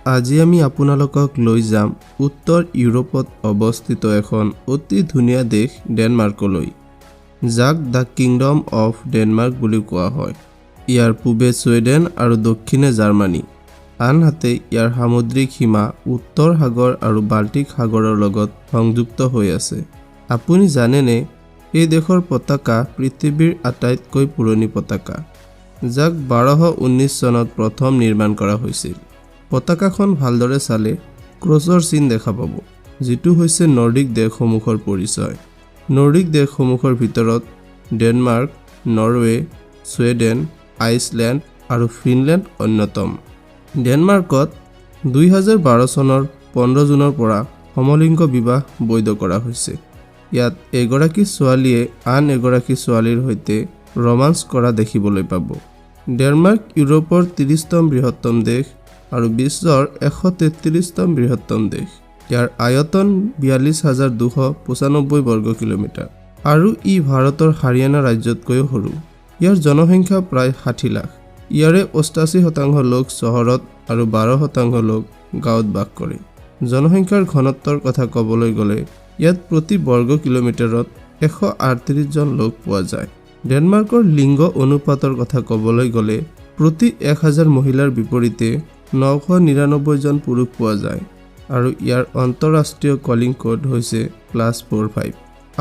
আজি আমি আপোনালোকক লৈ যাম উত্তৰ ইউৰোপত অৱস্থিত এখন অতি ধুনীয়া দেশ ডেনমাৰ্কলৈ, যাক the kingdom of Denmark বুলি কোৱা হয়। ইয়াৰ পূবে ছুইডেন আৰু দক্ষিণে জাৰ্মানী, আনহাতে ইয়াৰ সামুদ্ৰিক সীমা উত্তৰ সাগৰ আৰু বাল্টিক সাগৰৰ লগত সংযুক্ত হৈ আছে। আপুনি জানেনে এই দেশৰ পতাকা পৃথিৱীৰ আটাইতকৈ পুৰণি পতাকা, যাক 1219 চনত প্ৰথম নিৰ্মাণ কৰা হৈছিল। পতাকাখন ভালদৰে চালে ক্ৰছৰ চিন দেখা পাব, যিটো হৈছে নৰ্ডিক দেশসমূহৰ পৰিচয়। নৰ্ডিক দেশসমূহৰ ভিতৰত ডেনমাৰ্ক, নৰৱে, ছুইডেন, আইচলেণ্ড আৰু ফিনলেণ্ড অন্যতম। ডেনমাৰ্কত 2012 চনৰ 15 জুনৰ পৰা সমলিংগ বিবাহ বৈধ কৰা হৈছে। ইয়াত এগৰাকী ছোৱালীয়ে আন এগৰাকী ছোৱালীৰ সৈতে ৰোমাঞ্চ কৰা দেখিবলৈ পাব। ডেনমাৰ্ক ইউৰোপৰ 30তম বৃহত্তম দেশ আৰু বিশ্বৰ 133তম বৃহত্তম দেশ। ইয়াৰ আয়তন 42,295 বৰ্গ কিলোমিটাৰ আৰু ই ভাৰতৰ হাৰিয়ানা ৰাজ্যতকৈও সৰু। ইয়াৰ জনসংখ্যা প্ৰায় 60 লাখ। ইয়াৰে 88% লোক চহৰত আৰু 12% লোক গাঁৱত বাস কৰে। জনসংখ্যাৰ ঘনত্বৰ কথা ক'বলৈ গ'লে ইয়াত প্ৰতি বৰ্গ কিলোমিটাৰত 138জন লোক পোৱা যায়। ডেনমাৰ্কৰ লিংগ অনুপাতৰ কথা ক'বলৈ গ'লে প্ৰতি 1000 মহিলাৰ বিপৰীতে 999জন পুৰুষ পোৱা যায় আৰু ইয়াৰ আন্তঃৰাষ্ট্ৰীয় কলিং কোড হৈছে +45।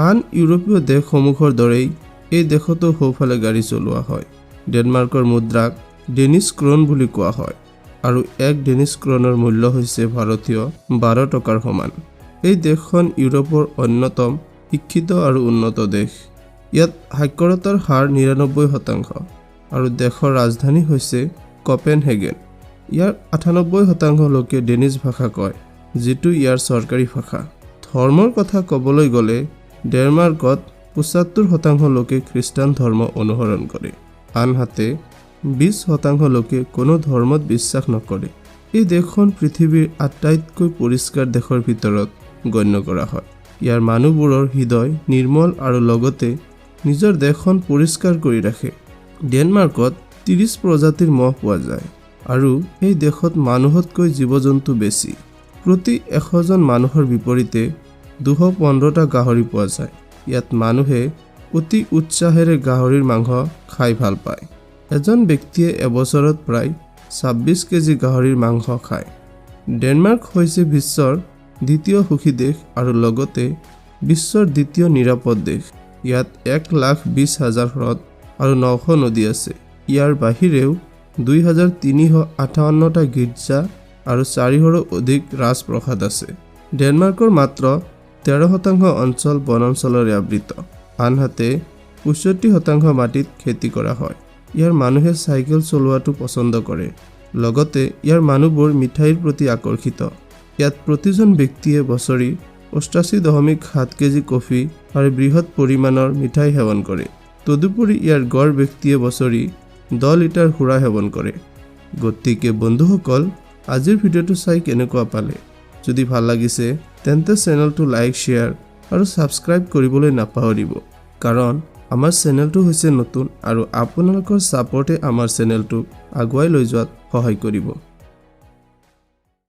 আন ইউৰোপীয় দেশসমূহৰ দৰেই এই দেশতো সোঁফালে গাড়ী চলোৱা হয়। ডেনমাৰ্কৰ মুদ্ৰাক ডেনিছ ক্ৰ'ন বুলি কোৱা হয় আৰু এক ডেনিছ ক্ৰ'নৰ মূল্য হৈছে ভাৰতীয় 12 টকাৰ সমান। এই দেশখন ইউৰোপৰ অন্যতম শিক্ষিত আৰু উন্নত দেশ। ইয়াত সাক্ষৰতাৰ হাৰ 99% আৰু দেশৰ ৰাজধানী হৈছে কপেনহেগেন। ইয়াৰ 98% লোকে ডেনিছ ভাষা কয়, যিটো ইয়াৰ চৰকাৰী ভাষা। ধৰ্মৰ কথা ক'বলৈ গ'লে ডেনমাৰ্কত 75% লোকে খ্ৰীষ্টান ধৰ্ম অনুসৰণ কৰে, আনহাতে 20% লোকে কোনো ধৰ্মত বিশ্বাস নকৰে। এই দেশখন পৃথিৱীৰ আটাইতকৈ পৰিষ্কাৰ দেশৰ ভিতৰত গণ্য কৰা হয়। ইয়াৰ মানুহবোৰৰ হৃদয় নিৰ্মল আৰু লগতে নিজৰ দেশখন পৰিষ্কাৰ কৰি ৰাখে। ডেনমাৰ্কত 30 প্ৰজাতিৰ মহ পোৱা যায় আৰু এই দেশত মানুহতকৈ জীৱ-জন্তু বেছি। প্ৰতি 100জন মানুহৰ বিপৰীতে 215টা গাহৰি পোৱা যায়। ইয়াত মানুহে অতি উৎসাহেৰে গাহৰিৰ মাংস খাই ভাল পায়। এজন ব্যক্তিয়ে এবছৰত প্ৰায় 26 কেজি গাহৰিৰ মাংস খায়। ডেনমাৰ্ক হৈছে বিশ্বৰ দ্বিতীয় সুখী দেশ আৰু লগতে বিশ্বৰ দ্বিতীয় নিৰাপদ দেশ। ইয়াত 1,20,000 হ্ৰদ আৰু 900 নদী আছে। ইয়াৰ বাহিৰেও 2358টা গীৰ্জা আৰু 400ৰো অধিক ৰাজপ্ৰসাদ আছে। ডেনমাৰ্কৰ মাত্ৰ 13% অঞ্চল বনাঞ্চলেৰে আবৃত, আনহাতে 65% মাটিত খেতি কৰা হয়। ইয়াৰ মানুহে চাইকেল চলোৱাটো পচন্দ কৰে, লগতে ইয়াৰ মানুহবোৰ মিঠাইৰ প্ৰতি আকৰ্ষিত। ইয়াত প্ৰতিজন ব্যক্তিয়ে বছৰি 88.7 কেজি কফি আৰু বৃহৎ পৰিমাণৰ মিঠাই সেৱন কৰে। তদুপৰি ইয়াৰ গড় ব্যক্তিয়ে বছৰি 10 লিটাৰ সুৰা সেৱন কৰে। গতিকে বন্ধুসকল, আজিৰ ভিডিঅ'টো চাই কেনেকুৱা পালে? যদি ভাল লাগিছে তেন্তে চেনেলটো লাইক, শ্বেয়াৰ আৰু ছাবস্ক্ৰাইব কৰিবলৈ নাপাহৰিব, কাৰণ আমাৰ চেনেলটো হৈছে নতুন আৰু আপোনালোকৰ ছাপৰ্টে আমাৰ চেনেলটোক আগুৱাই লৈ যোৱাত সহায় কৰিব।